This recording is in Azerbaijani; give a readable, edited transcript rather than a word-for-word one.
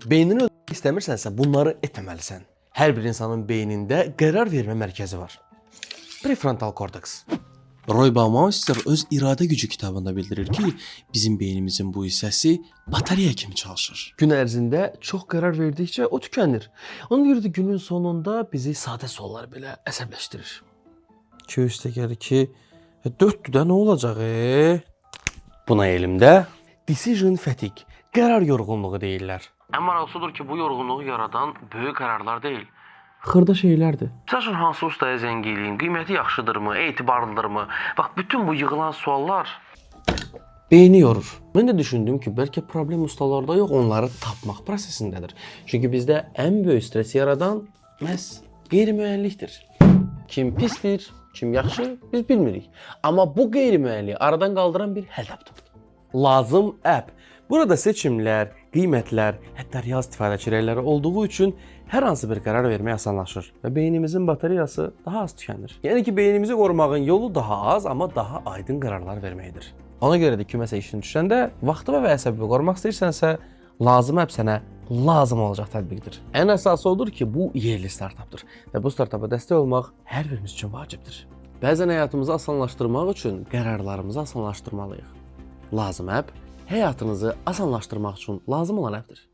Beynini öldürmək istəmirsənsə, bunları etməməlisən. Hər bir insanın beynində qərar vermə mərkəzi var. Prefrontal korteks. Roy Baumeister öz İradə Gücü kitabında bildirir ki, bizim beynimizin bu hissəsi batareya kimi çalışır. Gün ərzində çox qərar verdikcə o tükənir. Ona görə də günün sonunda bizi sadə suallar belə əsəbləşdirir. 2 üstə gəl 2, 4-dür də nə olacaq? E? Buna elmdə decision fatigue, qərar yorğunluğu deyirlər. Ən maraqlısı odur ki, bu yorğunluğu yaradan böyük qərarlar deyil, xırda şeylərdir. Məsəl üçün hansı ustaya zəng eləyim, qiyməti yaxşıdırmı, etibarlıdırmı? Bax, bütün bu yığılan suallar beyni yorur. Mən də düşündüm ki, bəlkə problem ustalarda yox, onları tapmaq prosesindədir. Çünki bizdə ən böyük stres yaradan məhz qeyri-müəyyənlikdir. Kim pisdir, kim yaxşı, biz bilmirik. Amma bu qeyri-müəyyənliyi aradan qaldıran bir həll tapdım. Lazım App. Burada seçimlər, qiymətlər, hətta real istifadəçi rəyləri olduğu üçün hər hansı bir qərar vermək asanlaşır və beynimizin batareyası daha az tükənir. Yəni ki, beynimizi qorumağın yolu daha az, amma daha aydın qərarlar verməkdir. Ona görə də kiməsə işin düşəndə vaxtını və əsəbini qorumaq istəyirsənsə, Lazım App sənə lazım olacaq tətbiqdir. Ən əsası odur ki, bu yerli startapdır və bu startapa dəstək olmaq hər birimiz üçün vacibdir. Bəzən həyatımızı asanlaşdırmaq üçün qərarlarımızı asanlaşdırmalıyıq. Lazım App həyatınızı asanlaşdırmaq üçün lazım olan appdir.